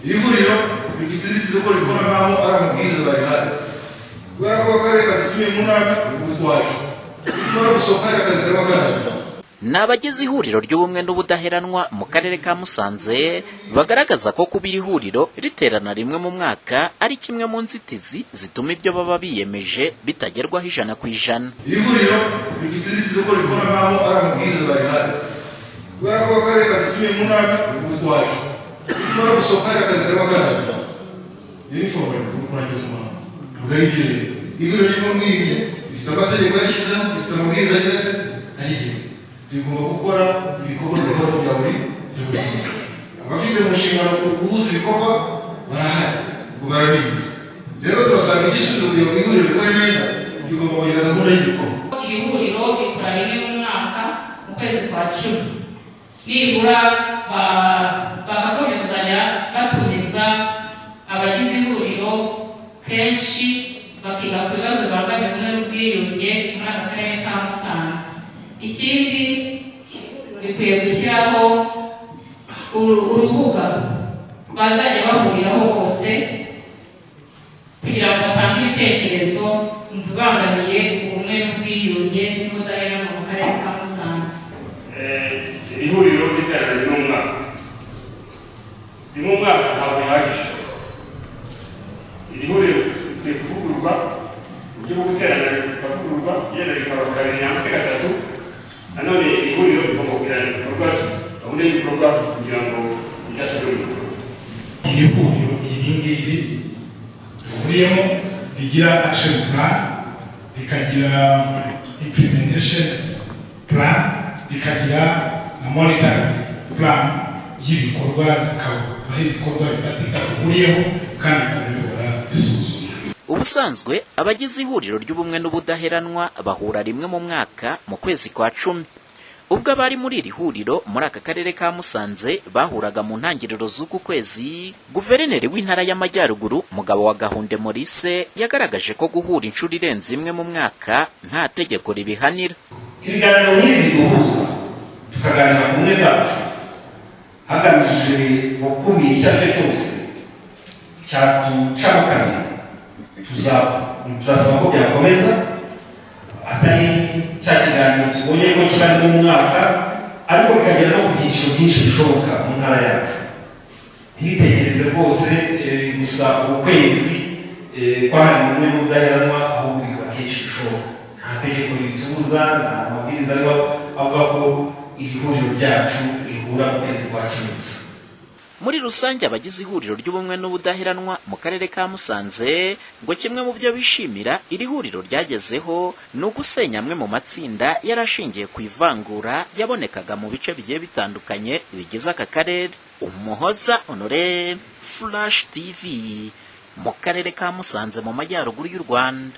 Iri huriro rifite inzitizi ko rikora nk'aho ari amabwiriza barihaye, kubera ko akarere kadutumiye mu nama, ubwo twaje tumara gusohoka hari akazi karimo karangiye. Ni abagize ihuriro ry'ubumwe n'ubudaheranwa mu karere ka Musanze bagaragaza ko kuba iri huriro riterana rimwe mu mwaka ari kimwe mu nzitizi zituma ibyo baba biyemeje bitagerwaho 100%. Iri huriro rifite inzitizi ko rikora nk'aho ari amabwiriza barihaye, kubera ko akarere kadutumiye mu nama, ubwo twaje tumara gusohoka hari akazi karimo karangiye. Iyi ni formal kurangiza umuhango, ntabwo ari byo. Rero ihuriro ry'ubumwe rifite amategeko yashyizeho, rifite amabwiriza arigenga, rigomba gukora ibikorwa bikorwa bya buri munsi. Abafite mu nshingano guhuza ibikorwa barahari, ubwo barabizi. Rero turasanga igisubizo kugira ngo ihuriro rikore neza, rigomba kugira gahunda y'ibikorwa. Iri huriro rikora rimwe mu mwaka mu kwezi kwa 10. Nibura bakagombye kuzajya batumiza abagize ihuriro kenshi, bakiga ku bibazo bibangamiye ubumwe n'ubwiyunge muri aka karere ka Musanze. Ikindi, rikwiye gushyiraho urubuga bazajya bahuriraho bose kugira ngo batange ibitekerezo mu bibangamiye ubumwe n'ubwiyunge n'ubudaheranwa mu karere ka Musanze. Ihuriro ry'iterambere rimwe mu mwaka, rimwe mu mwaka ntabwo bihagije. Iri huriro rikwiye kuvugururwa, uburyo bwo guterana bikavugururwa, yenda bikaba kabiri cyangwa se gatatu. Nanone iri huriro rigomba kugirana ibikorwa, gahunda y'ibikorwa, kugira ngo bizashyirwe mu bikorwa. Iri huriro iri ngiri duhuriyemo rigira action plan, rikagira implementation plan, rikagira na monitoring plan y'ibikorwa, bikabaho ibikorwa bifatika duhuriyeho kandi bikaba bihora bisuzumwa. Ubusanzwe abagize ihuriro ry'ubumwe n'ubudaheranwa bahura rimwe mu mwaka mu kwezi kwa 10. Ubwo abari muri iri huriro muri aka karere ka Musanze bahuraga mu ntangiriro z'uku kwezi, guverineri w'intara y'Amajyaruguru, Mugabo wa Gahunde Maurice, yagaragaje ko guhura inshuro irenze imwe mu mwaka nta tegeko ribihanira. Ibiganiro nk'ibi biduhuza, tukaganira ku bumwe bwacu hagamijwe gukumira icyo ari cyo cyose cyatucamo kabiri, turasaba ko byakomeza, atari cya kiganiro tubonye ko kiba ari mu mwaka, ariko bikagera no ku byiciro byinshi bishoboka mu ntara yacu. Ntitekereze rwose gusa ukwezi kwahariwe ubumwe n'ubudaheranwa, ahubwo bikaba kenshi bishoboka. Nta tegeko ribitubuza, nta mabwiriza ariho avuga ko iri huriro ryacu rihura mu kwezi kwa 10 gusa. Muri rusange, abagize ihuriro ry'ubumwe n'ubudaheranwa mu karere ka Musanze ngo kimwe mu byo bishimira iri huriro ryagezeho ni ugusenya amwe mu matsinda yari ashingiye ku ivangura yabonekaga mu bice bigiye bitandukanye bigize aka karere. Umuhoza Honore, Flash TV, mu karere ka Musanze mu majyaruguru y'u Rwanda.